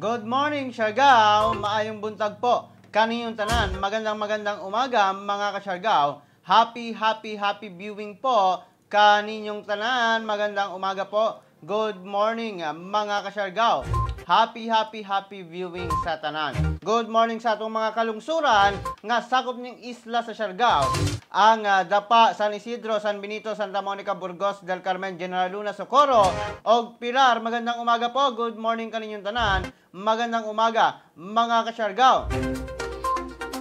Good morning, Siargao! Maayong buntag po kaninyong tanan. Magandang magandang umaga, mga ka-Siargao. Happy, happy, happy viewing po kaninyong tanan. Magandang umaga po. Good morning, mga ka-Siargao. Happy, happy, happy viewing sa tanan. Good morning sa atong mga kalungsuran nga sakop ning isla sa Siargao. Ang Dapa, San Isidro, San Benito, Santa Monica, Burgos, Del Carmen, General Luna, Socorro, og Pilar. Magandang umaga po. Good morning kaninyong tanan. Magandang umaga, mga ka-Siargao.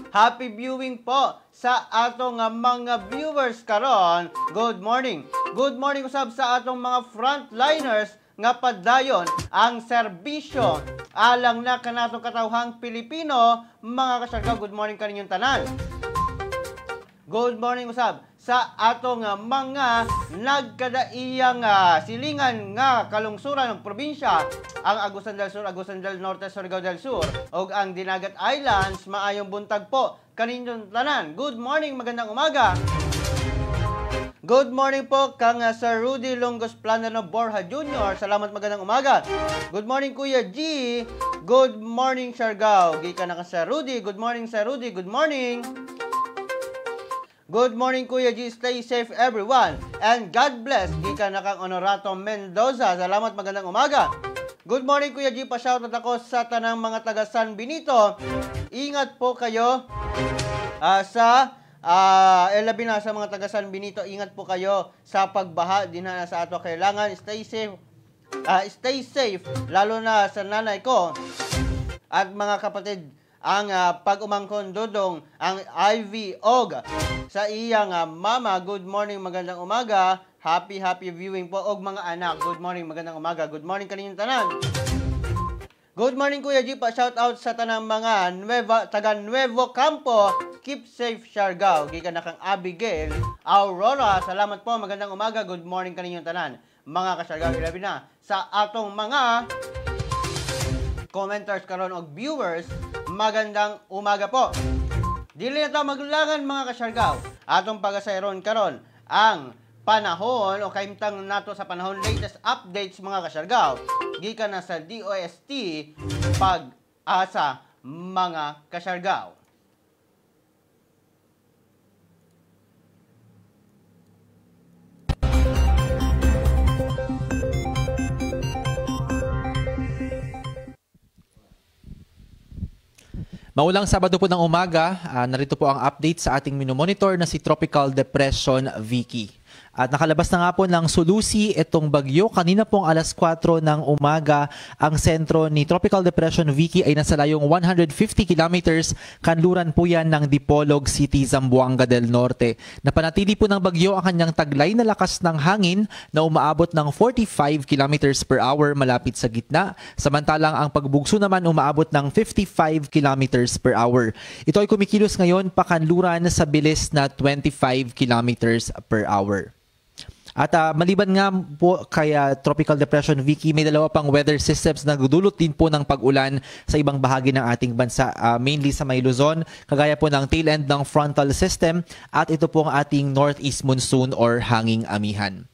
Happy viewing po sa atong mga viewers karon. Good morning. Good morning usab sa atong mga frontliners nga padayon ang serbisyo alang na kanatong katawhang Pilipino, mga ka-Siargao. Good morning kaninyong tanan. Good morning usab sa atong mga nagkadaiyang silingan nga kalungsuran ng probinsya, ang Agusan del Sur, Agusan del Norte, Surigao del Sur ug ang Dinagat Islands. Maayong buntag po kaninyong tanan. Good morning, magandang umaga. Good morning po kang Sir Rudy Longos Planano Borja Jr. Salamat, magandang umaga. Good morning, Kuya G. Good morning, Siargao. Gikan na ka, Sir Rudy. Good morning, Sir Rudy. Good morning. Good morning, Kuya G. Stay safe, everyone. And God bless. Gikan na kang Honorato Mendoza. Salamat, magandang umaga. Good morning, Kuya G. Pa-shoutout ako sa tanang mga taga San Benito. Ingat po kayo sa labi na sa mga taga San Benito, ingat po kayo sa pagbaha din na sa ato kailangan. Stay safe. Stay safe, lalo na sa nanay ko at mga kapatid, ang pag-umangkon Dodong, ang Ivy Og sa iyang mama. Good morning, magandang umaga. Happy, happy viewing po og mga anak. Good morning, magandang umaga. Good morning kaninyong tanan. Good morning, Kuya G. Pa shout out sa tanang mga Nueva, taga Nuevo Campo. Keep safe, Siargao. Gikan na kang Abigail Aurora. Salamat po. Magandang umaga. Good morning kaninyong tanan, mga ka-Siargao, ilabi na sa atong mga commenters karon og viewers. Magandang umaga po. Dili na ta maglangan, mga ka-Siargao. Atong pagasayron karon ang panahon o kaimtang nato sa panahon, latest updates, mga ka-Siargao, gikan na sa DOST Pag-asa, mga ka-Siargao. Maulang Sabado po ng umaga, narito po ang update sa ating minomonitor na si Tropical Depression Vicky. At nakalabas na nga po ng Sulusi itong bagyo. Kanina pong alas 4 ng umaga, ang sentro ni Tropical Depression Vicky ay nasa layong 150 kilometers. Kanluran po yan ng Dipolog City, Zamboanga del Norte. Napanatili po ng bagyo ang kanyang taglay na lakas ng hangin na umaabot ng 45 kilometers per hour malapit sa gitna. Samantalang ang pagbugso naman umaabot ng 55 kilometers per hour. Ito ay kumikilos ngayon pakanluran sa bilis na 25 kilometers per hour. At maliban nga po kay Tropical Depression Vicky, may dalawa pang weather systems na nagdudulot din po ng pag-ulan sa ibang bahagi ng ating bansa, mainly sa may Luzon, kagaya po ng tail end ng frontal system at ito po ang ating northeast monsoon or hanging amihan.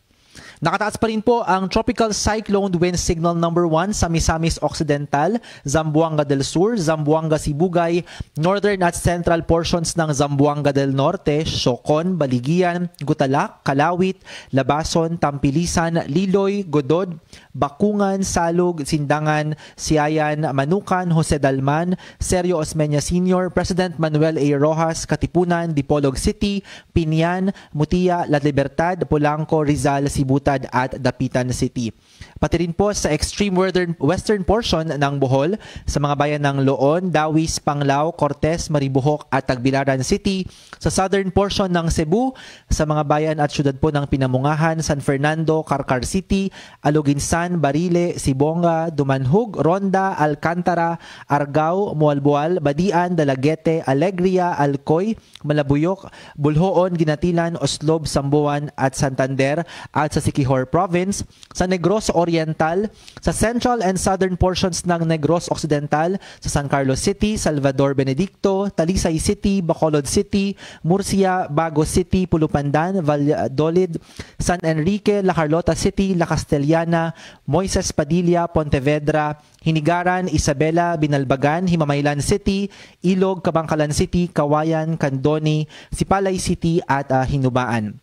Nakataas pa rin po ang Tropical Cyclone Wind Signal number 1 sa Misamis Occidental, Zamboanga del Sur, Zamboanga Sibugay, northern at central portions ng Zamboanga del Norte, Siocon, Baligian, Gutalac, Kalawit, Labason, Tampilisan, Liloy, Godod, Bakungan, Salug, Sindangan, Siayan, Manukan, Jose Dalman, Sergio Osmeña Sr., President Manuel A. Rojas, Katipunan, Dipolog City, Pinian, Mutia, La Libertad, Polanco, Rizal, Sibutan at Dapitan City. Pati rin po sa extreme western portion ng Bohol, sa mga bayan ng Loon, Dawis, Panglao, Cortes, Maribojoc at Tagbilaran City, sa southern portion ng Cebu, sa mga bayan at syudad po ng Pinamungahan, San Fernando, Carcar City, Aloguinsan, Barile, Sibonga, Dumanhug, Ronda, Alcantara, Argao, Moalboal, Badian, Dalaguete, Alegria, Alcoy, Malabuyok, Bulhoon, Ginatilan, Oslob, Sambuan at Santander at sa Siquijor Province, sa Negros Oriental, sa central and southern portions ng Negros Occidental, sa San Carlos City, Salvador Benedicto, Talisay City, Bacolod City, Murcia, Bago City, Pulupandan, Valladolid, San Enrique, La Carlota City, La Castellana, Moises Padilla, Pontevedra, Hinigaran, Isabela, Binalbagan, Himamaylan City, Ilog, Kabangkalan City, Kawayan, Candoni, Sipalay City at Hinubaan.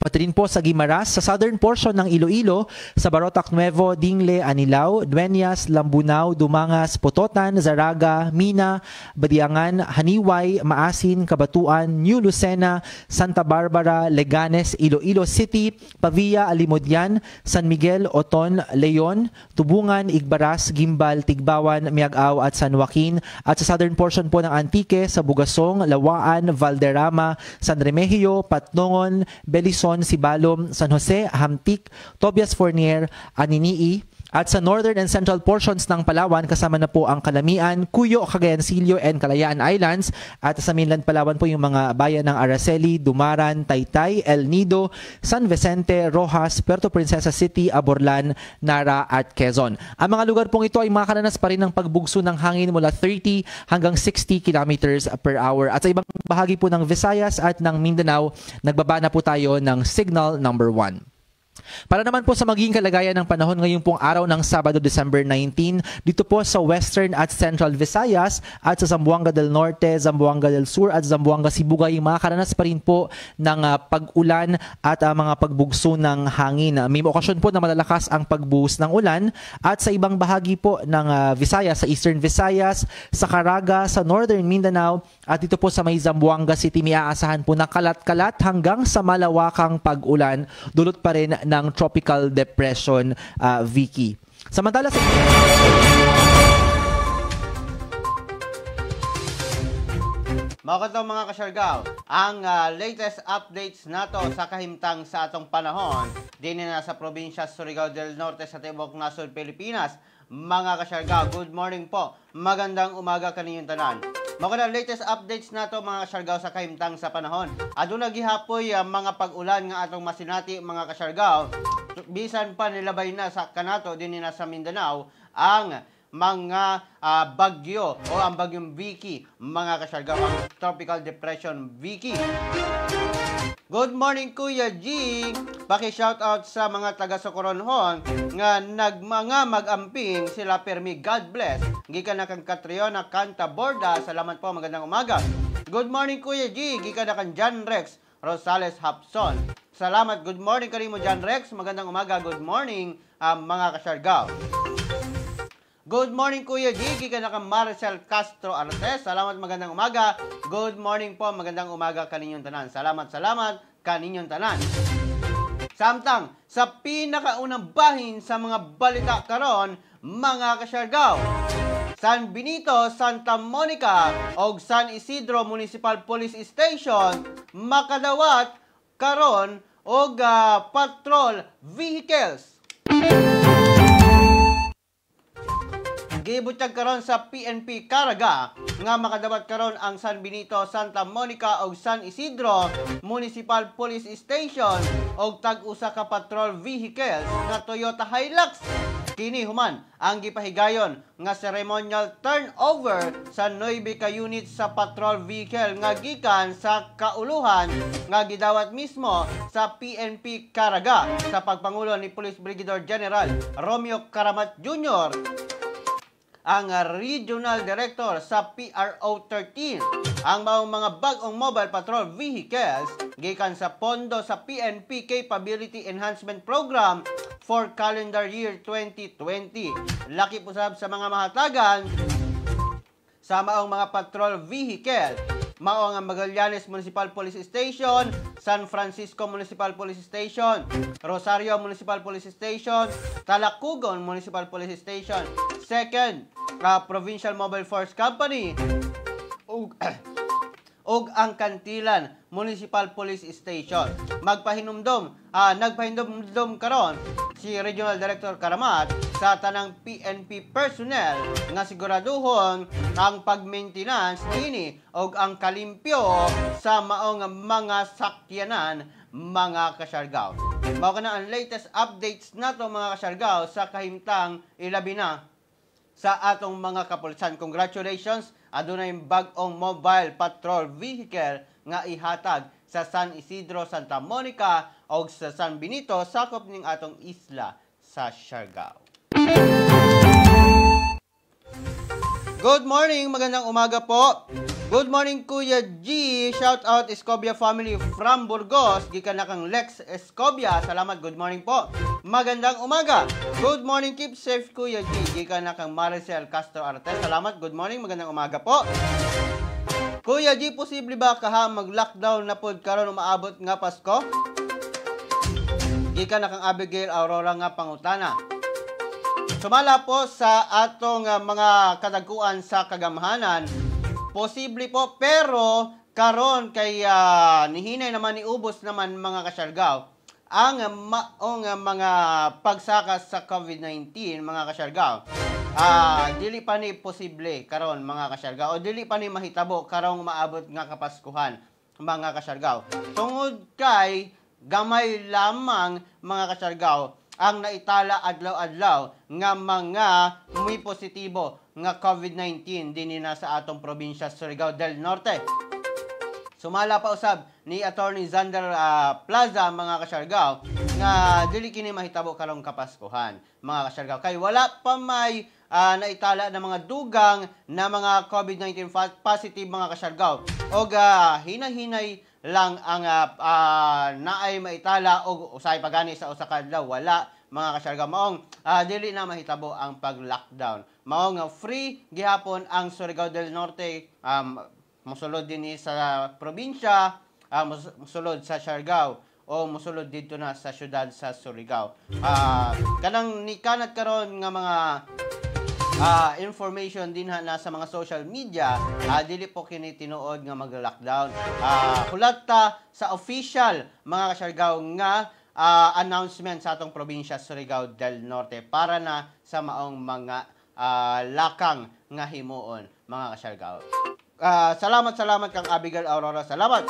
Pati rin po sa Guimaras, sa southern portion ng Iloilo, sa Barotac Nuevo, Dingle, Anilao, Dueñas, Lambunao, Dumangas, Pototan, Zarraga, Mina, Badiangan, Janiuay, Maasin, Cabatuan, New Lucena, Santa Barbara, Leganes, Iloilo City, Pavia, Alimodian, San Miguel, Oton, Leon, Tubungan, Igbaras, Guimbal, Tigbauan, Miagao at San Joaquin. At sa southern portion po ng Antique, sa Bugasong, Lawaan, Valderrama, San Remigio, Patnongon, Belison, Sibalom, San Jose, Hamtic, Tobias Fournier, Aninii, at sa northern and central portions ng Palawan, kasama na po ang Calamian, Cuyo, Cagayancillo, and Kalayaan Islands. At sa mainland Palawan po yung mga bayan ng Araceli, Dumaran, Taytay, El Nido, San Vicente, Roxas, Puerto Princesa City, Aborlan, Nara at Quezon. Ang mga lugar pong ito ay makakaranas pa rin ng pagbugso ng hangin mula 30 hanggang 60 kilometers per hour. At sa ibang bahagi po ng Visayas at ng Mindanao, nagbaba na po tayo ng signal number 1. Para naman po sa magiging kalagayan ng panahon ngayong pong araw ng Sabado, December 19, dito po sa Western at Central Visayas at sa Zamboanga del Norte, Zamboanga del Sur at Zamboanga Sibugay, makakaranas pa rin po ng pag-ulan at mga pagbugso ng hangin. May okasyon po na malalakas ang pagbuhos ng ulan at sa ibang bahagi po ng Visayas, sa Eastern Visayas, sa Caraga, sa Northern Mindanao at dito po sa may Zamboanga City, may aasahan po na kalat-kalat hanggang sa malawakang pag-ulan, dulot pa rin ng Tropical Depression Vicky. Samantala sa Mao kato, mga kasyargaw, ang latest updates nato sa kahimtang sa atong panahon dinhi na sa probinsya Surigao del Norte sa tibuok nasod Pilipinas. Mga kasyargaw, good morning po. Magandang umaga kaninyong tanan. Mao kato latest updates nato, mga kasyargaw, sa kahimtang sa panahon. Aduna gihapoy mga pag-ulan nga atong masinati, mga kasyargaw. Bisan pa nilabay na sa kanato dinhi na sa Mindanao ang mga bagyo o ang bagyong Vicky, mga kasyargaw, ang Tropical Depression Vicky. Good morning, Kuya G. Paki-shout out sa mga taga Socoronhon nga nagmanga mag-amping sila permi. God bless. Gikan na kang Catriona Canta Borda. Salamat po, magandang umaga. Good morning, Kuya G. Gikan na kang John Rex Rosales Hapson. Salamat. Good morning kanimo, John Rex. Magandang umaga. Good morning, mga kasyargaw. Good morning, Kuya G. Gikan na kang Marcel Castro Artes. Salamat, magandang umaga. Good morning po, magandang umaga kaninyong tanan. Salamat, salamat kaninyong tanan. Samtang, sa pinakaunang bahin sa mga balita karon, mga kasyargaw, San Benito, Santa Monica og San Isidro Municipal Police Station makadawat karon og patrol vehicles. Gibutyag karon sa PNP Caraga nga makadawat karon ang San Benito, Santa Monica ug San Isidro Municipal Police Station og tag-usa ka patrol vehicles nga Toyota Hilux. Kini human ang gipahigayon nga ceremonial turnover sa 9 ka unit sa patrol vehicle nga gikan sa kauluhan nga gidawat mismo sa PNP Caraga sa pagpangulo ni Police Brigadier General Romeo Caramat Jr., ang Regional Director sa PRO 13. Ang maong mga bag-ong mobile patrol vehicles gikan sa pondo sa PNP Capability Enhancement Program for calendar year 2020. Laki usab sa mga mahatagan sa maong mga patrol vehicle. Mao ang Magallanes Municipal Police Station, San Francisco Municipal Police Station, Rosario Municipal Police Station, Talacugon Municipal Police Station, Second Provincial Mobile Force Company, ug ang Cantilan Municipal Police Station. Nagpahinumdom karon si Regional Director Caramat sa tanang PNP personnel nga siguraduhon ang pag-maintenance niini og ang kalimpyo sa maong mga sakyanan, mga kasyargaw. Mao kana ang latest updates nato, mga kasyargaw, sa kahimtang ilabi na sa atong mga kapulisan. Congratulations, adunay bag-ong mobile patrol vehicle nga ihatag sa San Isidro, Santa Monica o sa San Benito, sakop ning atong isla sa Siargao. Good morning, magandang umaga po. Good morning, Kuya G. Shout out Escobia family from Burgos. Gikan na kang Lex Escobia. Salamat, good morning po. Magandang umaga. Good morning, keep safe, Kuya G. Gikan na kang Maricel Castro Arte. Salamat, good morning, magandang umaga po. Kuya G, posible ba kaha mag-lockdown na pod karon umaabot nga Pasko? Gikan na kang Abigail Aurora nga pangutana. Sumala po sa atong mga kadagkuan sa kagamhanan, posible po, pero karon kay nihinay naman, niubos naman, mga kasyargaw, ang maong mga pagsaka sa COVID-19, mga kasyargaw. Dili pa ni posible karon, mga kasyargaw, o dili pa ni mahitabo karong maabot nga Kapaskuhan, mga kasyargaw. Tungod kay gamay lamang, mga kasyargaw, ang naitala adlaw-adlaw nga mga may positibo nga COVID-19 dinhi na sa atong probinsya Surigao del Norte. Sumala pa usab ni Attorney Zander Plaza, mga kasyargaw, nga dili kini mahitabo karong Kapaskuhan, mga kasyargaw, kay wala pa may naitala na mga dugang na mga COVID-19 positive, mga kasyargaw, og hinahinay lang ang naay maitala og usay pa gani sa usa ka adlaw wala, mga kasyargaw. Maong dili na mahitabo ang pag-lockdown. Maong free gihapon ang Surigao del Norte, mosulod dinhi sa probinsya, mosulod sa Siargao o mosulod didto na sa syudad sa Surigao. Kanang nikanat karon nga mga information din ha na sa mga social media, dili po kini tinuod nga mag-lockdown. Hulat ta sa official, mga kasyargaw, nga announcement sa atong probinsya Surigao del Norte para na sa maong mga lakang nga himuon, mga kasyargaw. Salamat, salamat kang Abigail Aurora. Salamat.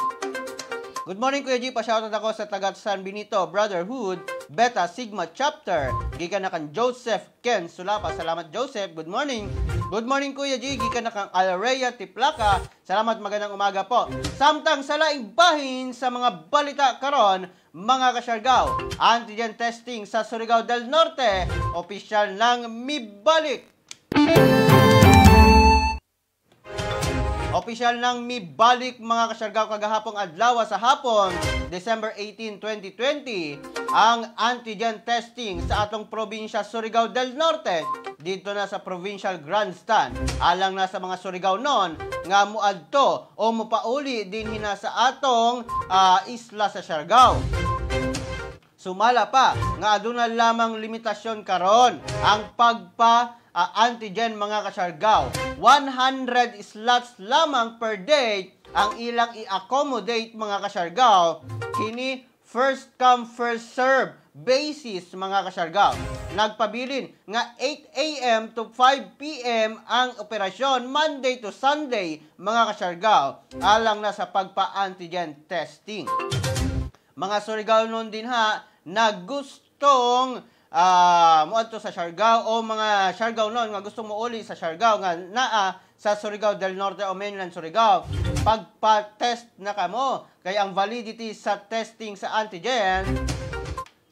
Good morning, Kuya G. Pa-shoutout ako sa taga San Benito Brotherhood Beta Sigma Chapter. Gikan na kang Joseph Ken Sulapa. Salamat, Joseph. Good morning. Good morning, Kuya G. Gikan na kang Alrea Tiplaka. Salamat, magandang umaga po. Samtang sa laing bahin sa mga balita karon, mga kasyargaw, antigen testing sa Surigao del Norte, opisyal nang mibalik. Opisyal nang mibalik, mga kasyargaw, kagahapong adlaw sa hapon, December 18, 2020, ang antigen testing sa atong probinsya Surigao del Norte dito na sa Provincial Grandstand. Alang na sa mga Surigao non nga muadto o mupauli dinhi na sa atong isla sa Siargao. Sumala pa nga aduna lamang limitasyon karon ang pagpa antigen, mga kasyargaw. 100 slots lamang per day ang ilang i-accommodate, mga kasyargaw. Kini first come first serve basis, mga kasyargaw. Nagpabilin nga 8 a.m. to 5 p.m. ang operasyon Monday to Sunday, mga kasyargaw, alang na sa pagpa-antigen testing. Mga Surigao nun din ha na gustong muadto sa Siargao o mga Siargao nun nga gustong muuli sa Siargao nga naa sa Surigao del Norte o mainland Surigao, pagpa-test na kamo kay ang validity sa testing sa antigen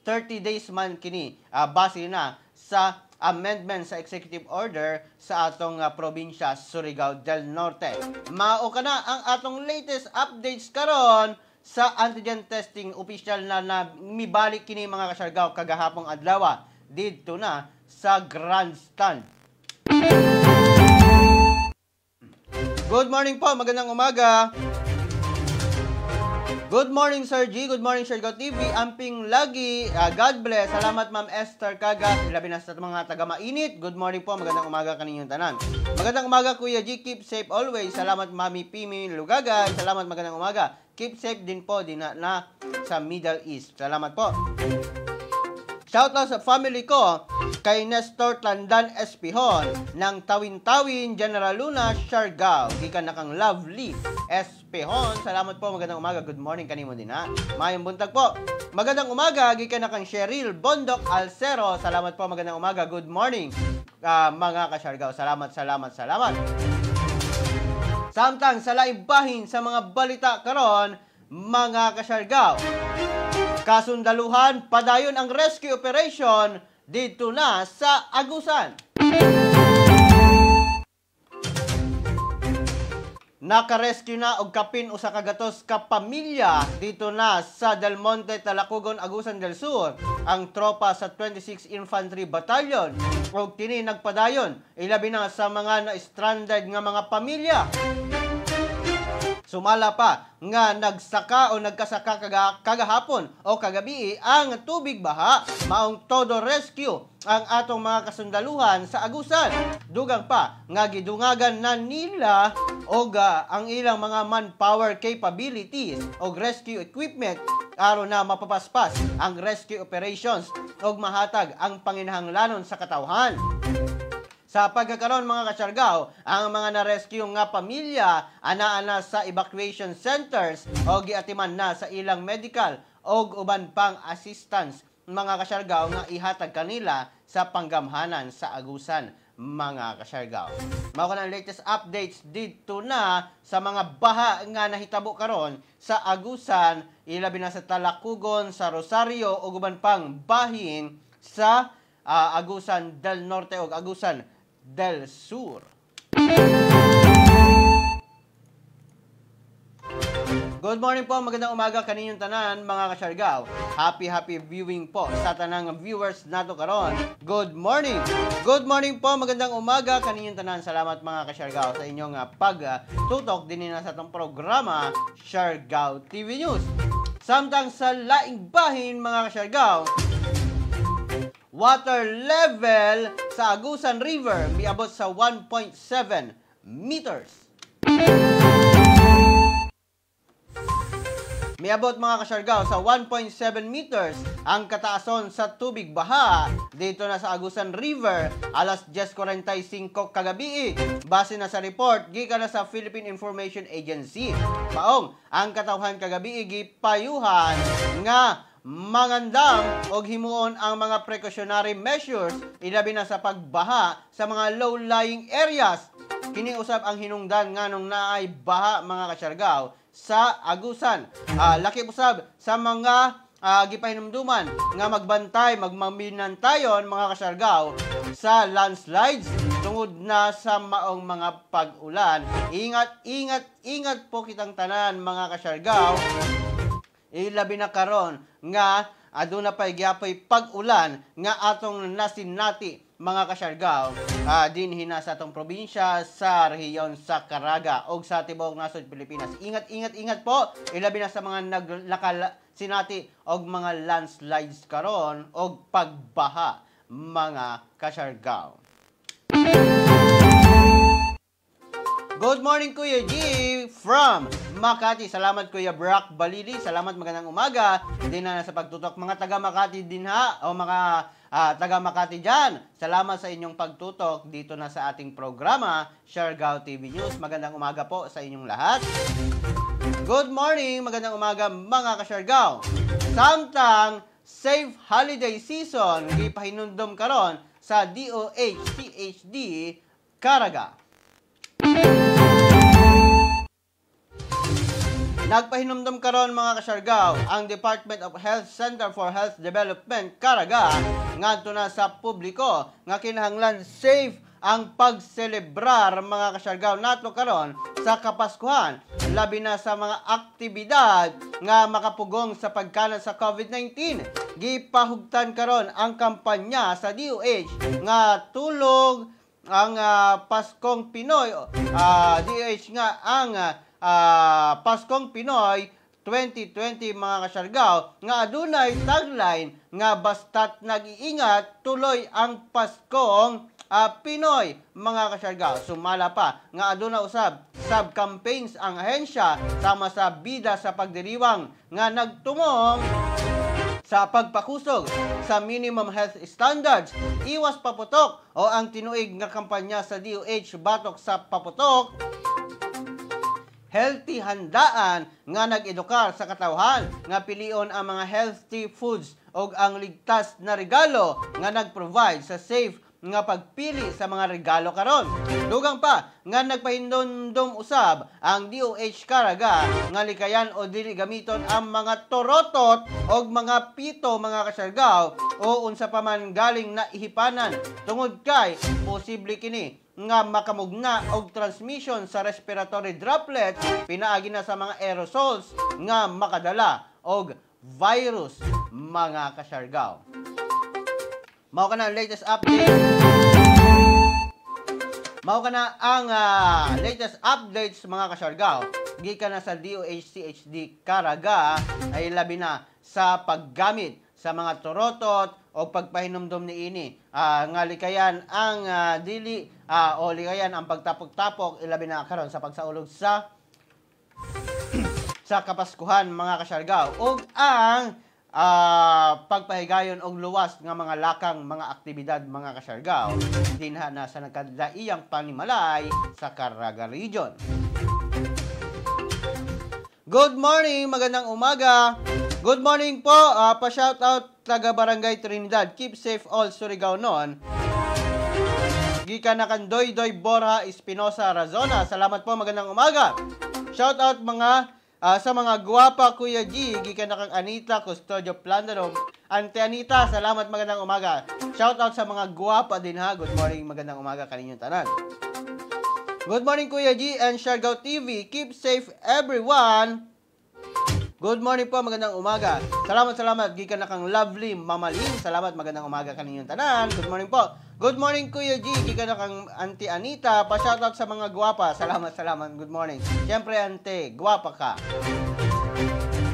30 days man kini, base na sa amendment sa executive order sa atong probinsya Surigao del Norte. Mao kana ang atong latest updates karon sa antigen testing. Official na na mibalik kini, mga kasyargaw, kagahapong adlaw didto na sa grandstand. Good morning po, magandang umaga. Good morning, Sir G. Good morning, Siargao TV. Amping lagi. God bless. Salamat, Ma'am Esther Cagas. Ilabi na sa mga taga Mainit. Good morning po. Magandang umaga kaninyong tanan. Magandang umaga, Kuya G. Keep safe always. Salamat, Mami Pimi Lugagan. Salamat, magandang umaga. Keep safe din po din na sa Middle East. Salamat po. Shoutout sa family ko kay Nestor Tlandan Espihon ng Tawin-Tawin, General Luna, Siargao. Gikan na kang Lovely Espihon. Salamat po. Magandang umaga. Good morning kanimo din ha. Maayong buntag po. Magandang umaga gikan na kang Cheryl Bondok Alcero. Salamat po, magandang umaga. Good morning, mga kasyargaw. Salamat, salamat, salamat. Samtang sa laing bahin sa mga balita karon, mga kasyargaw. Kasundaluhan, padayon ang rescue operation dito na sa Agusan. Nakarescue na og kapin 100 ka pamilya dito na sa Del Monte, Talacogon, Agusan del Sur ang tropa sa 26 Infantry Battalion og kini nagpadayon ilabi na sa mga na-stranded nga mga pamilya. Sumala pa nga nagsaka o nagkasaka kagahapon o kagabi ang tubig baha, maong todo rescue ang atong mga kasundaluhan sa Agusan. Dugang pa nga gidungagan na nila og ang ilang mga manpower capabilities og rescue equipment aron na mapapaspas ang rescue operations og mahatag ang panginahanglanon sa katawhan. Sa pagkakaroon mga kasyargaw, ang mga na-rescue nga pamilya ana-ana sa evacuation centers o giatiman na sa ilang medical o uban pang assistance mga kasyargaw nga ihatag kanila sa panggamhanan sa Agusan mga kasyargaw. Mao ka ng latest updates dito na sa mga baha nga nahitabo karon sa Agusan, ilabi na sa Talacogon, sa Rosario ug uban pang bahin sa Agusan del Norte ug Agusan del Sur. Good morning po, magandang umaga kaninyong tanan mga kasyargaw. Happy happy viewing po sa tanang viewers nato karon. Good morning. Good morning po, magandang umaga kaninyong tanan. Salamat mga kasyargaw sa inyong pagtutok dinhi na sa atong programa Siargao TV News. Samtang sa laing bahin mga kasyargaw, water level sa Agusan River miabot sa 1.7 meters. Miabot mga kasyargaw sa 1.7 meters ang kataason sa tubig baha dito na sa Agusan River alas 10:45 kagabi. Base na sa report gikan na sa Philippine Information Agency. Maong ang katawhan kagabi gipayuhan nga mangandam og himuon ang mga precautionary measures ilabi na sa pagbaha sa mga low-lying areas. Kini usab ang hinungdan nganong naay baha mga kasyargaw sa Agusan. Laki usab sa mga gipahinumduman nga magbantay, magmaminantayon mga kasyargaw sa landslides tungod na sa maong mga pag-ulan. Ingat, ingat, ingat po kitang tanan mga kasyargaw. Ilabi na karon nga aduna pay gyapoy pag-ulan nga atong nasinati mga kasyargaw dinhi na sa atong probinsya sa rehiyon sa Caraga og sa tibuok nasod Pilipinas. Ingat, ingat, ingat po ilabi na sa mga naglakal sinati og mga landslides karon og pagbaha mga kasyargaw. Good morning Kuya G from Makati. Salamat Kuya Brock Balili. Salamat, magandang umaga. Din na sa pagtutok mga taga Makati din ha, o mga taga Makati dyan. Salamat sa inyong pagtutok dito na sa ating programa Siargao TV News. Magandang umaga po sa inyong lahat. Good morning, magandang umaga mga kasyargaw. Samtang safe holiday season gipahinumdom karon sa DOH-CHD Caraga. Nagpahinumdom karon mga kasyargaw ang Department of Health Center for Health Development Caraga ngadto na sa publiko nga kinahanglan safe ang pagselebrar mga kasyargaw nato karon sa Kapaskuhan, labi na sa mga aktibidad nga makapugong sa pagkalat sa COVID-19. Gipahugtan karon ang kampanya sa DOH nga tulog ang Paskong Pinoy, DOH nga ang Paskong Pinoy 2020 mga kasyargaw nga adunay tagline nga basta't nag-iingat tuloy ang Paskong Pinoy mga kasyargaw. Sumala pa nga aduna usab sub campaigns ang ahensya sama sa bida sa pagdiriwang nga nagtumong sa pagpakusog sa minimum health standards, iwas paputok o ang tinuig nga kampanya sa DOH batok sa paputok. Healthy Handaan nga nag-edukar sa katawhan nga pilion ang mga healthy foods og ang ligtas na regalo nga nag-provide sa safe nga pagpili sa mga regalo karon. Dugang pa nga nagpahindondom usab ang DOH Caraga nga likayan o dili gamiton ang mga torotot og mga pito, mga Kasiargao, o unsa pa man galing na ihipanan tungod kay posible kini nga makamugna og transmission sa respiratory droplets pinaagi na sa mga aerosols nga makadala og virus, mga Kasiargao. Mao kana ang latest update. Mao kana ang latest updates, mga Kasiargao, gikan na sa DOH-CHD Caraga ay labi na sa paggamit sa mga torotot o pagpahinumdom niini nga likayan ang dili o likayan ang pagtapok-tapok, ilabi na karon sa pagsaulog sa Kapaskuhan, mga Kasiargao, ug ang pagpahigayon og luwas nga mga lakang mga aktibidad, mga Kasiargao, dinha na sa nagkadaiyang panimalay sa Caraga Region. Good morning, magandang umaga. Good morning po, pa-shout out taga Barangay Trinidad. Keep safe all Surigao noon. Gikan na kan Doy Doy Borja Espinosa Razona. Salamat po, magandang umaga. Shout out mga sa mga guwapa, Kuya G, gikan na kang Anita Custodio Plandano. Ante Anita, salamat, magandang umaga. Shout out sa mga guwapa din ha. Good morning, magandang umaga kaninyong tanan. Good morning, Kuya G and Siargao TV. Keep safe, everyone. Good morning po, magandang umaga. Salamat, salamat. Gikan na kang Lovely Mamaling. Salamat, magandang umaga kaninyong tanan. Good morning po. Good morning, Kuya G. Gikan na kang Auntie Anita. Pa-shoutout sa mga guwapa. Salamat, salamat. Good morning. Siyempre, Ante, guwapa ka.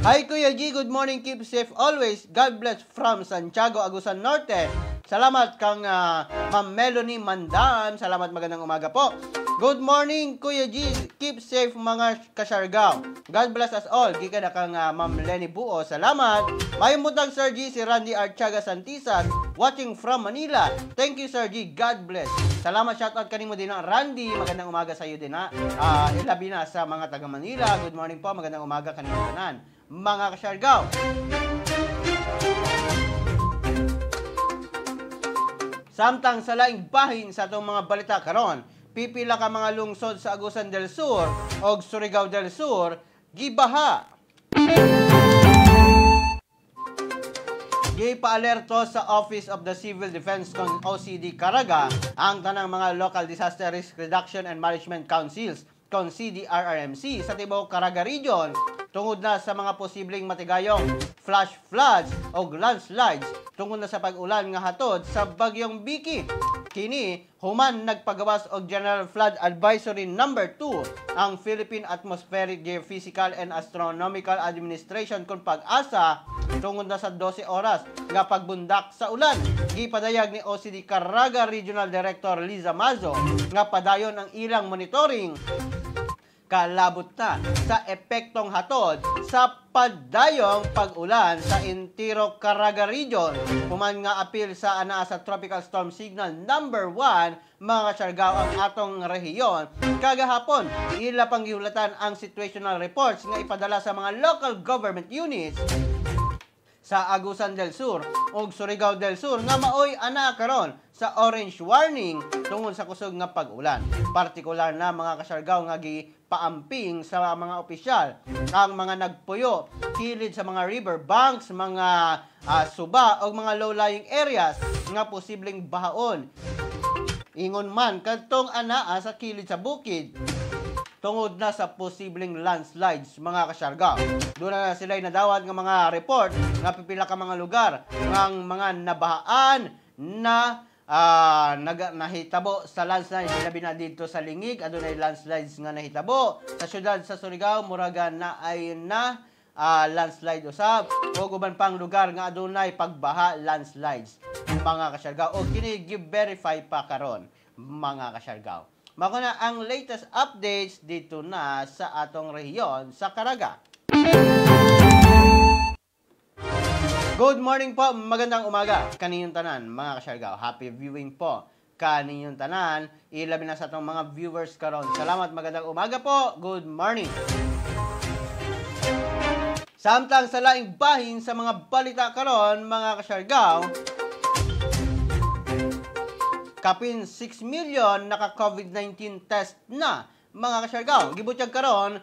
Hi, Kuya G. Good morning. Keep safe always. God bless from Santiago, Agusan Norte. Salamat kang Ma'am Melanie Mandan. Salamat, magandang umaga po. Good morning, Kuya G. Keep safe, mga Kasiargao. God bless us all. Gikan na kang Ma'am Lenny Buo. Salamat. Maayong buntag, Sir G. Si Randy Archaga Santisas watching from Manila. Thank you, Sir G. God bless. Salamat, shoutout kanimo din na Randy. Magandang umaga sa iyo din ha. Ilabi na sa mga taga Manila. Good morning po. Magandang umaga kanimo tanan, mga Kasiargao. Samtang sa laing bahin sa atong mga balita karon, pipila ka mga lungsod sa Agusan del Sur og Surigao del Sur gibaha. Gipaalerto sa Office of the Civil Defense OCD Caraga ang tanang mga Local Disaster Risk Reduction and Management Councils kon CDRRMC sa tibuok Caraga Region tungod na sa mga posibleng matigayong flash floods o landslides tungod na sa pag-ulan nga hatod sa bagyong Vicky. Kini human nagpagawas og General Flood Advisory number 2 ang Philippine Atmospheric Geophysical and Astronomical Administration kon PAGASA tungod na sa 12 oras nga pagbundak sa ulan. Gipadayag ni OCD Caraga Regional Director Liza Mazo nga padayon ang ilang monitoring kalabot na sa epektong hatod sa padayong pag-ulan sa entiro Caraga Region. Human nga apil sa anaa sa Tropical Storm Signal number 1, mga Kasiargao, ang atong rehiyon. Kagahapon, ila pang gihulatan ang situational reports nga ipadala sa mga local government units sa Agusan del Sur ug Surigao del Sur nga maoy ana karon sa orange warning tungod sa kusog nga pag-ulan. Partikular na, mga Kasiargao, nga gipaamping sa mga opisyal ang mga nagpuyo kilid sa mga river banks, mga suba o mga low-lying areas nga posibleng bahaon. Ingon man kadtong anaa sa kilid sa bukid tungod na sa posibleng landslides, mga Kasiargao. Doon na sila'y nadawat ng mga report nga pipila ka mga lugar ng mga nabahaan na nahitabo sa landslides. Labi na dito sa Lingig, adunay landslides nga nahitabo. Sa syudad sa Surigao, muraga na ay na landslide usab o uban pang lugar nga adunay pagbaha, landslides, mga Kasiargao. O kini gi-verify pa karon, mga Kasiargao. Mao na ang latest updates dito na sa atong rehiyon sa Caraga. Good morning po, magandang umaga kaninyong tanan, mga Kasiargao. Happy viewing po kaninyong tanan, ilabi na sa atong mga viewers karon. Salamat, magandang umaga po. Good morning. Samtang sa laing bahin sa mga balita karon, mga kasyargaw, kapin 6 million naka COVID-19 test na, mga kasyargaw. Gibutyag karon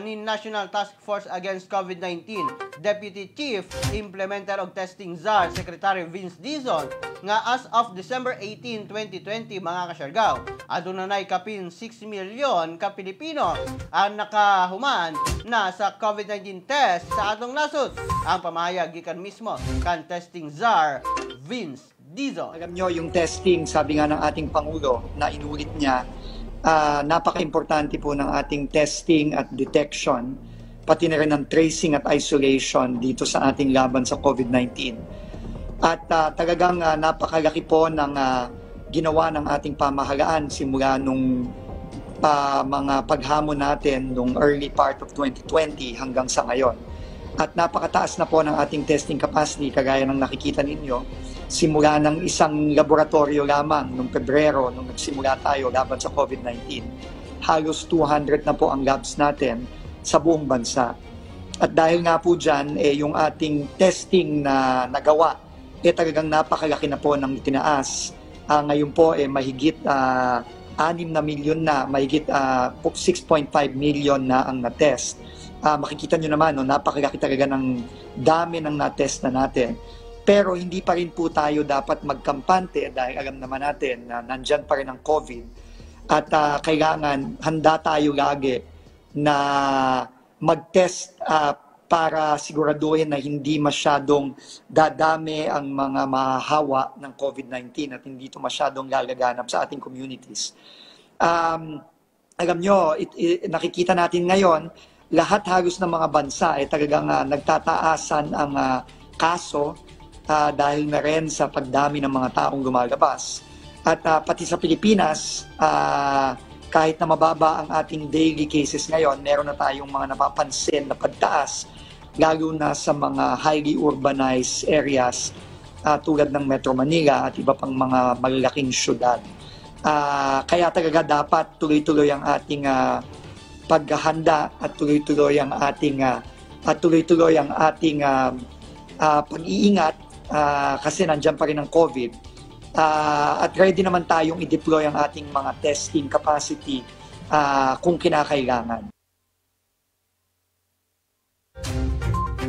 ni National Task Force Against COVID-19 Deputy Chief Implementer og Testing Czar Secretary Vince Dizon nga as of December 18, 2020, mga kasyargaw, aduna nay kapin 6 million ka Pilipino ang nakahuman na sa COVID-19 test sa atong nasod. Ang pamahayag gikan mismo kan Testing Czar Vince Dizon. Alam nyo, yung testing, sabi nga ng ating Pangulo, na inulit niya, napaka-importante po ng ating testing at detection, pati na rin ng tracing at isolation dito sa ating laban sa COVID-19. At talagang napakalaki po ng ginawa ng ating pamahalaan simula nung mga paghamon natin nung early part of 2020 hanggang sa ngayon. At napakataas na po ng ating testing capacity, kagaya ng nakikita ninyo, simula ng isang laboratorio lamang nung Pebrero, nung nagsimula tayo laban sa COVID-19. Halos 200 na po ang labs natin sa buong bansa. At dahil nga po dyan, eh, yung ating testing na nagawa, eh talagang napakalaki na po ng itinaas. Ngayon po, eh, mahigit 6 na milyon na, mahigit 6.5 million na ang na-test. Makikita nyo naman, no, napakalaki talaga ng dami ng na-test na natin. Pero hindi pa rin po tayo dapat magkampante dahil alam naman natin na nandyan pa rin ang COVID. At kailangan handa tayo lagi na mag-test para siguraduhin na hindi masyadong dadami ang mga mahahawa ng COVID-19 at hindi ito masyadong lalaganap sa ating communities. Alam nyo, nakikita natin ngayon, lahat halos ng mga bansa ay talagang nagtataasan ang kaso dahil na rin sa pagdami ng mga taong lumalabas. At pati sa Pilipinas, kahit na mababa ang ating daily cases ngayon, meron na tayong mga napapansin na pagtaas, lalo na sa mga highly urbanized areas tulad ng Metro Manila at iba pang mga malalaking syudad. Kaya talaga dapat tuloy-tuloy ang ating paghahanda at tuloy-tuloy ang ating pag-iingat kasi nandiyan pa rin ang COVID. At ready naman tayong i-deploy ang ating mga testing capacity kung kinakailangan.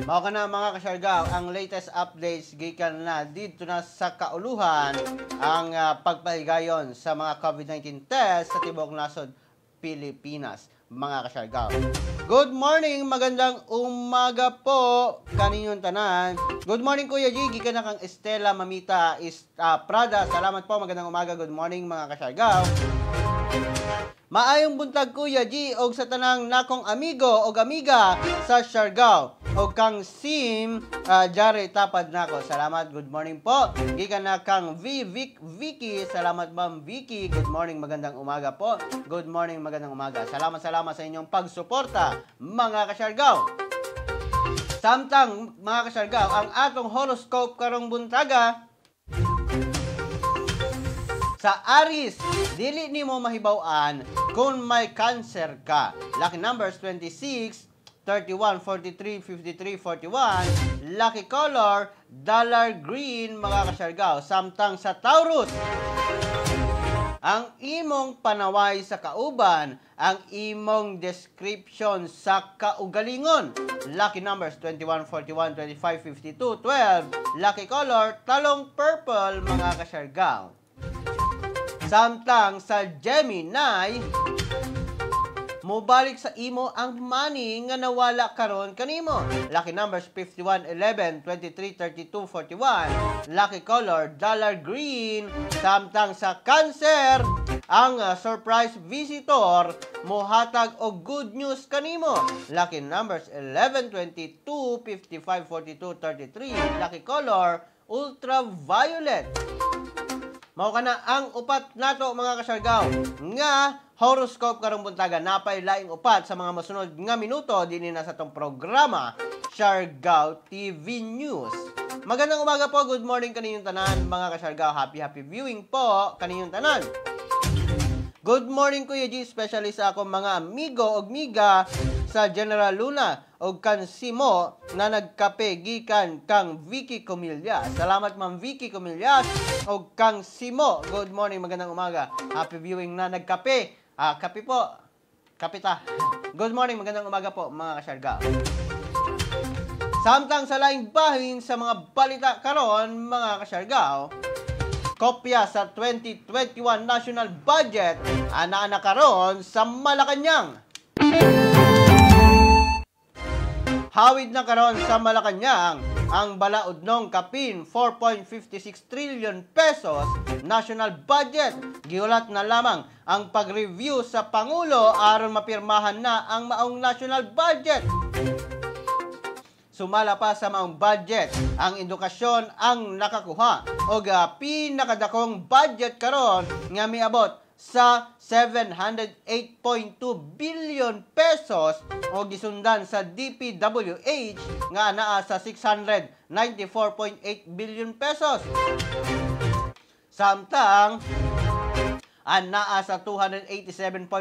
Mao ka na, mga kasyargaw, ang latest updates gikan na dito na sa kauluhan ang pagpahigayon sa mga COVID-19 test sa tibuok nasod Pilipinas, mga kasyargaw. Good morning, magandang umaga po kaninyong tanan. Good morning, Kuya G, gikan na kang Estela Mamita is Prada. Salamat po, magandang umaga, good morning, mga kasyargaw. Maayong buntag, Kuya G, og sa tanang nakong amigo og amiga sa Siargao og kang Sim Jare tapad nako. Salamat, good morning po. Gikan na kang V Vic Vicky. Salamat, Ma'am Vicky. Good morning, magandang umaga po. Good morning, magandang umaga. Salamat, salamat sa inyong pagsuporta, mga kasyargaw. Samtang, mga kasyargaw, ang atong horoscope karong buntaga sa Aries, dili nimo mahibaw-an kung may cancer ka. Lucky numbers 26, 31, 43, 53, 41. Lucky color, dollar green, mga kasyargaw. Samtang sa Taurus, ang imong panaway sa kauban, ang imong description sa kaugalingon. Lucky numbers 21, 41, 25, 52, 12. Lucky color, talong purple, mga kasyargaw. Samtang sa Gemini, mobalik sa imo ang money nga nawala karon kanimo. Lucky numbers 51, 11, 23, 32, 41. Lucky color, dollar green. Samtang sa Cancer, ang surprise visitor mohatag og good news kanimo. Lucky numbers 11, 22, 55, 42, 33. Lucky color, ultraviolet. Mao ka na ang upat nato, mga kasyargaw, nga horoscope karong buntaga. Napay laing upat sa mga mosunod nga minuto dinhi na sa atong programa Siargao TV News. Magandang umaga po, good morning kaninyong tanan, mga kasyargao. Happy happy viewing po kaninyong tanan. Good morning, Kuya G, especially sa akong mga amigo og miga sa General Luna og kan Simo na nagkape gikan kang Vicky Comillas. Salamat, Ma'am Vicky Comillas og kang Simo. Good morning, magandang umaga. Happy viewing na nagkape. Ah, kape po. Kape ta. Good morning, magandang umaga po, mga kasyargao. Samtang sa laing bahin sa mga balita karon, mga kasyargao, kopya sa 2021 national budget ana-ana karon sa Malacañang. Hawid na karon sa Malacañang ang balaodnong kapin 4.56 trillion pesos national budget. Giulat na lamang ang pag-review sa Pangulo aron mapirmahan na ang maong national budget. Sumala pa sa maong budget, ang edukasyon ang nakakuha og pinakadakong budget karon nga miabot sa 708.2 billion pesos o gisundan sa DPWH nga anaa sa 694.8 billion pesos. Samtang anaa sa 287.47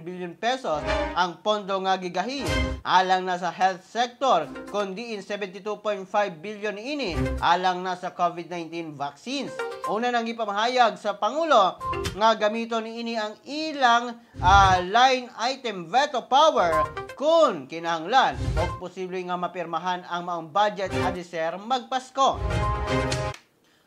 billion pesos ang pondo nga gigahin alang na sa health sector, kundi in 72.5 billion ini alang na sa COVID-19 vaccines. Una nang gipamahayag sa Pangulo nga gamiton niini ang ilang line item veto power kung kinahanglan o posible nga mapirmahan ang maong budget adiser magpasko.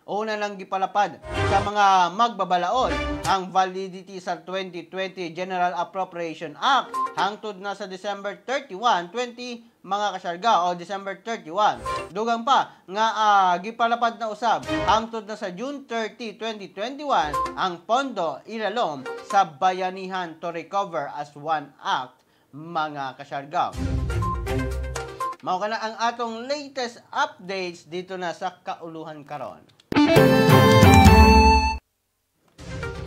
Una nang gipalapad sa mga magbabalaod ang validity sa 2020 General Appropriation Act hangtod na sa December 31, 20 mga kasyarga o December 31. Dugang pa nga gipalapad na usab hangtod na sa June 30, 2021 ang pondo ilalom sa Bayanihan to Recover as One Act, mga kasyarga. Mao kana ang atong latest updates dito na sa kauluhan karon.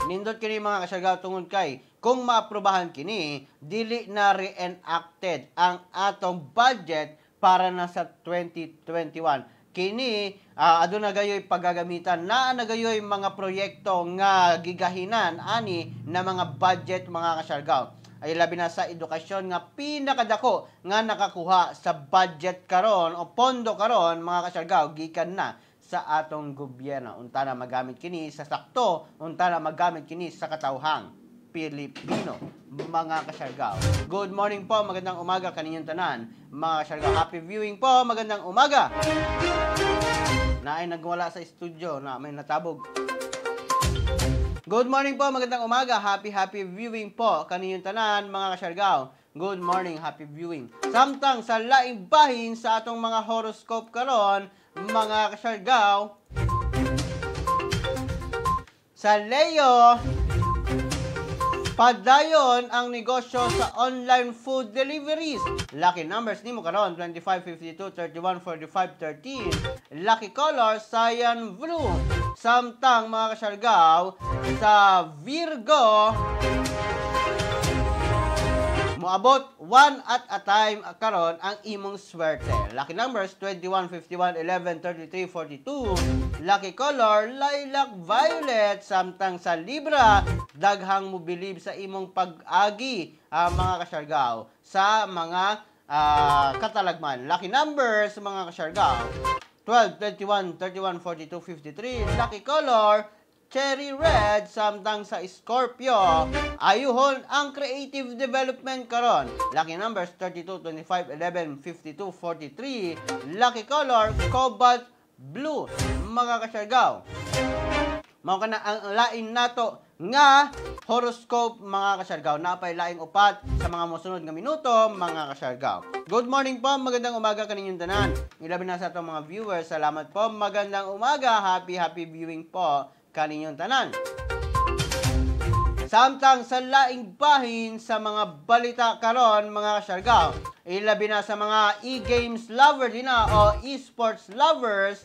Nindot kini, mga kasyargao, tungod kay kung maaprubahan kini, dili na reenacted ang atong budget para na sa 2021. Kini aduna gayoy paggagamitan na nagayoy mga proyekto nga gigahinan ani na mga budget, mga kasyargao. Ay labi na sa edukasyon nga pinakadako nga nakakuha sa budget karon o pondo karon, mga kasyargao, gikan na sa atong gobyerno. Unta na magamit kini sa sakto, unta na magamit kini sa katawhang Pilipino, mga kasyargao. Good morning po, magandang umaga kaninyong tanan, mga kasyargao. Happy viewing po, magandang umaga. Naay nagwala sa studio na may natabog. Good morning po, magandang umaga. Happy happy viewing po kaninyong tanan, mga kasyargao. Good morning, happy viewing. Samtang sa laing bahin sa atong mga horoscope karon, mga kasyargao, sa Leo, padayon ang negosyo sa online food deliveries. Lucky numbers nimo karon 25, 52, 31, 45, 13. Lucky color cyan blue. Samtang, mga kasyargao, sa Virgo, moabot one at a time karon ang imong swerte. Lucky numbers 21, 51, 11, 33, 42. Lucky color lilac violet. Samtang sa Libra, daghang mobilib sa imong pag-agi, mga kasyargao, sa mga katalagman. Lucky numbers, mga kasyargao, 12, 21, 31, 42, 53. Lucky color cherry red. Samtang sa Scorpio, ayuhon ang creative development karon. Lucky numbers 32, 25, 11, 52, 43. Lucky color cobalt blue, mga kasyargao. Mao kana ang lain nato nga horoscope, mga kasyargao. Napay laing upat sa mga mosunod nga minuto, mga kasyargao. Good morning po, magandang umaga kaninyong tanan. Ilabi na sa atong mga viewers, salamat po, magandang umaga, happy happy viewing po kaninyong tanan. Samtang sa laing bahin sa mga balita karon, mga kasyargao, ilabi na sa mga e-games lover din na o e-sports lovers,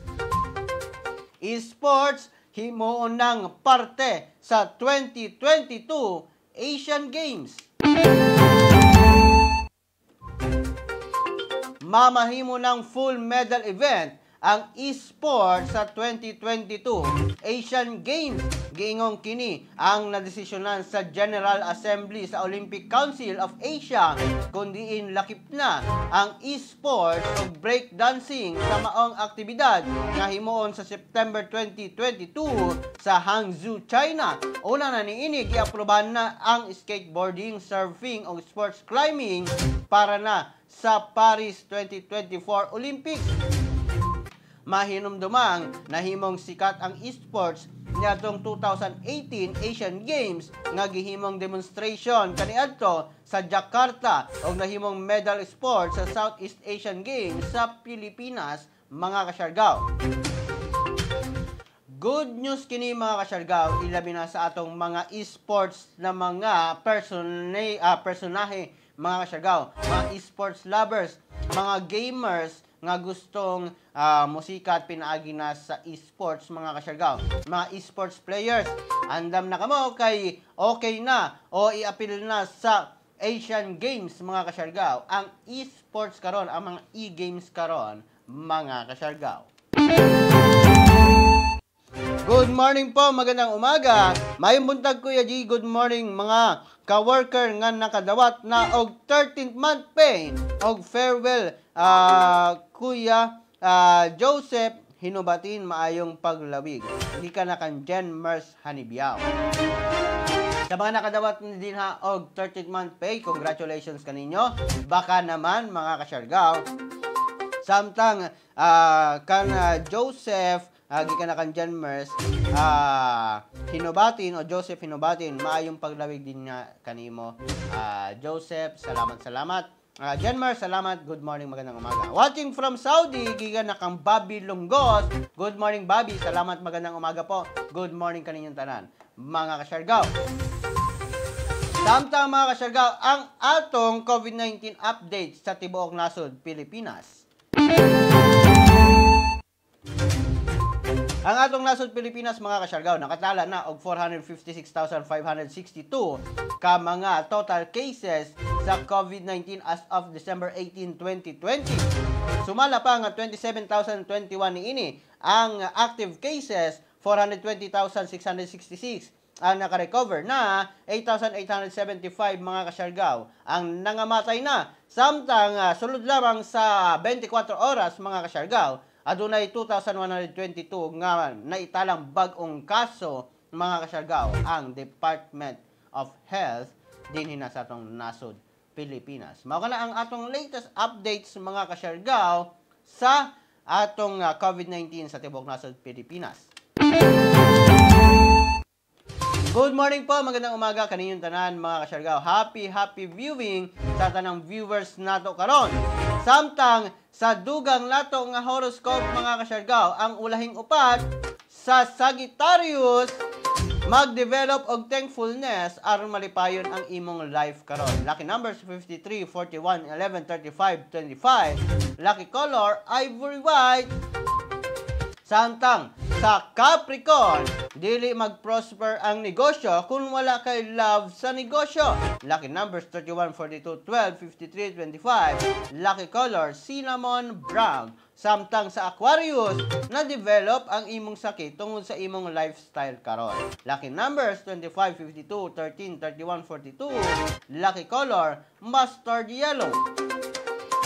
e-sports himuon ng parte sa 2022 Asian Games. Mamahimo ng full medal event ang e-sport sa 2022 Asian Games. Giingong kini ang nadesisyonan sa General Assembly sa Olympic Council of Asia, kun diin lakip na ang e-sports ug breakdancing sa maong aktibidad nga himuon sa September 2022 sa Hangzhou, China. Una na niini, giaprobahan na ang skateboarding, surfing ug sports climbing para na sa Paris 2024 Olympics. Mahinumdumang nahimong sikat ang esports niadtong 2018 Asian Games nga gihimong demonstration kaniadto sa Jakarta ug nahimong medal sport sa Southeast Asian Games sa Pilipinas, mga kasyargaw. Good news kini, mga kasyargaw, ilabi na sa atong mga esports na mga personahe, mga kasyargaw, mga esports lovers, mga gamers nga gustong musika at pinaagi na sa esports, mga kasyargaw. Mga esports players, andam na kamo kay okay na o i-appeal na sa Asian Games, mga kasyargaw, ang esports karon, ang mga e-games karon, mga kasyargaw. Good morning po, magandang umaga. Mayong buntag, Kuya G, good morning mga ka-worker nga nakadawat na og 13th month pay og farewell, Kuya Joseph Hinubatin, maayong paglawig. Gikan na kan Jen Mers Hanibiao. Sa mga nakadawat din ha og 13th month pay, congratulations kaninyo. Baka naman, mga kasyargaw. Samtang kan Joseph, gikan na kan Jen Mers Hinubatin o Joseph Hinubatin, maayong paglawig din nga kanimo, Joseph. Salamat, salamat. Jen Mers, salamat. Good morning, magandang umaga. Watching from Saudi, gikan na kang Bobby Lunggos. Good morning, Bobby. Salamat, magandang umaga po. Good morning kaninyong tanan, mga kasyargaw. Samtang, mga kasyargaw, ang atong COVID-19 update sa tibuok nasod Pilipinas. Ang atong nasod Pilipinas, mga kasyargaw, nakatala na og 456,562 ka mga total cases sa COVID-19 as of December 18, 2020. Sumala pa nga 27,021 niini ang active cases, 420,666 ang nakarecover na, 8,875, mga kasyargaw, ang nangamatay na. Samtang sulod lamang sa 24 oras, mga kasyargaw, adunay 2,122 nga naitalang bag-ong kaso, mga kasyargaw, ang Department of Health dinhi na sa atong nasod Pilipinas. Mao kana ang atong latest updates, mga kasyargaw, sa atong COVID-19 sa tibuok nasod Pilipinas. Good morning po, magandang umaga kaninyong tanan, mga kasyargaw. Happy, happy viewing sa tanang viewers nato karon. Samtang sa dugang nato nga horoscope, mga kasyargaw, ang ulahing upat sa Sagittarius, mag-develop og thankfulness aron malipayon ang imong life karon. Lucky numbers 53, 41, 11, 35, 25. Lucky color ivory white. Samtang sa Capricorn, dili mag-prosper ang negosyo kung wala kay love sa negosyo. Lucky numbers 31, 42, 12, 53, 25. Lucky color cinnamon brown. Samtang sa Aquarius, na-develop ang imong sakit tungod sa imong lifestyle karon. Lucky numbers 25, 52, 13, 31, 42. Lucky color mustard yellow.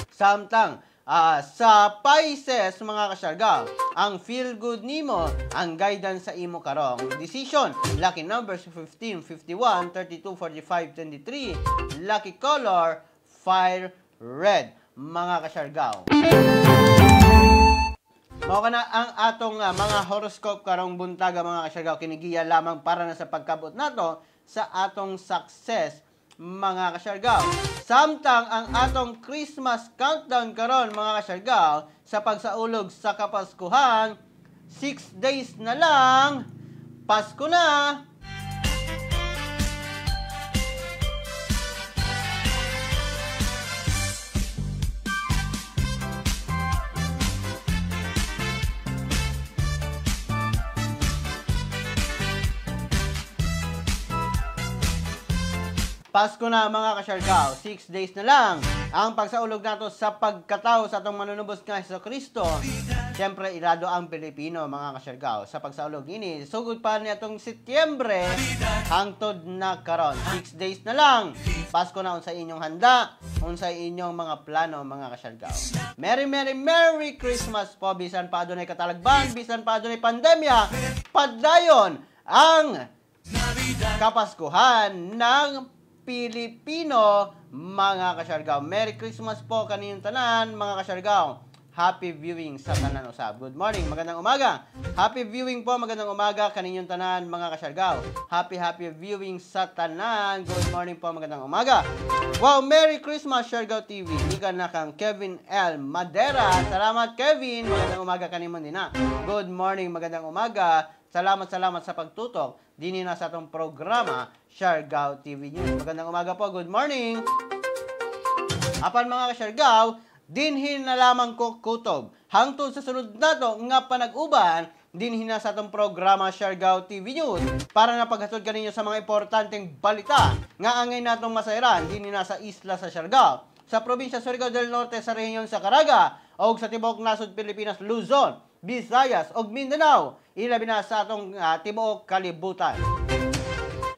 Samtang sa Pisces, mga kasyargaw, ang feel good nimo ang guidance sa imo karong decision. Lucky numbers 15, 51, 32, 45, 23. Lucky color fire red, mga kasyargaw. Mao kana ang atong mga horoscope karong buntaga, mga kasyargaw, kinigiya lamang para na sa pagkabot nato sa atong success, mga kasyargaw. Samtang ang atong Christmas countdown karon, mga kasyargaw, sa pagsaulog sa Kapaskuhan, 6 days na lang, Pasko na! Pasko na, mga kasyargaw, 6 days na lang ang pagsaulog nato sa pagkatao sa atong manunubos nga Hesus Kristo. Siyempre, ilado ang Pilipino, mga kasyargao, sa pagsaulog ini. Sugod pa niya itong Setyembre hangtod na karon. 6 days na lang. Pasko na. Unsa inyong handa, unsa inyong mga plano, mga kasyargao? Merry, Merry, Merry Christmas po. Bisan pa adunay katalagban, bisan pa adunay pandemya, padayon ang Kapaskuhan ng Pilipino, mga kasyargao. Merry Christmas po kaninyong tanan, mga kasyargao. Happy viewing sa tanan usab. Good morning, magandang umaga. Happy viewing po, magandang umaga kaninyong tanan, mga kasyargao. Happy, happy viewing sa tanan. Good morning po, magandang umaga. Wow, Merry Christmas, Siargao TV. Ika na kang Kevin L. Madera. Salamat, Kevin. Magandang umaga kanimo din na. Good morning, magandang umaga. Salamat, salamat sa pagtutok dini na sa atong programa, Siargao TV News. Magandang umaga po. Good morning. Apan, mga kasyargao, dinhin na lamang ko kutob. Hangtod sa sunod nato nga panag-uban, dinhin na sa atong programa, Siargao TV News, para na paghatod kaninyo sa mga importanteng balita nga angay natong masayran dinhi na sa isla sa Siargao, sa probinsya Surigao del Norte, sa rehiyon sa Caraga, o sa tibuok nasod Pilipinas, Luzon, Visayas ug Mindanao, ilabi na sa atong tibuok kalibutan.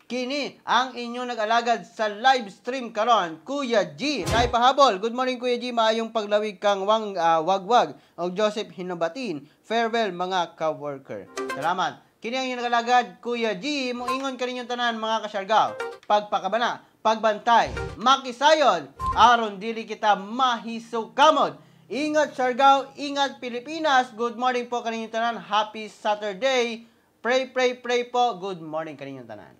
Kini ang inyong nag-alagad sa live stream karon, Kuya G. Naipahabol. Good morning, Kuya G. Maayong paglawig kang Wang Wagwag og Joseph Hinobatin. Farewell, mga ka-worker. Salamat. Kini ang inyong nag-alagad, Kuya G. Muingon kaninyong tanan, mga kasyargaw. Pagpakabana, pagbantay, makisayod, aron dili kita mahisukamod. Ingat, Siargao, ingat, Pilipinas. Good morning po kaninyong tanan. Happy Saturday. Pray, pray, pray po. Good morning kaninyong tanan.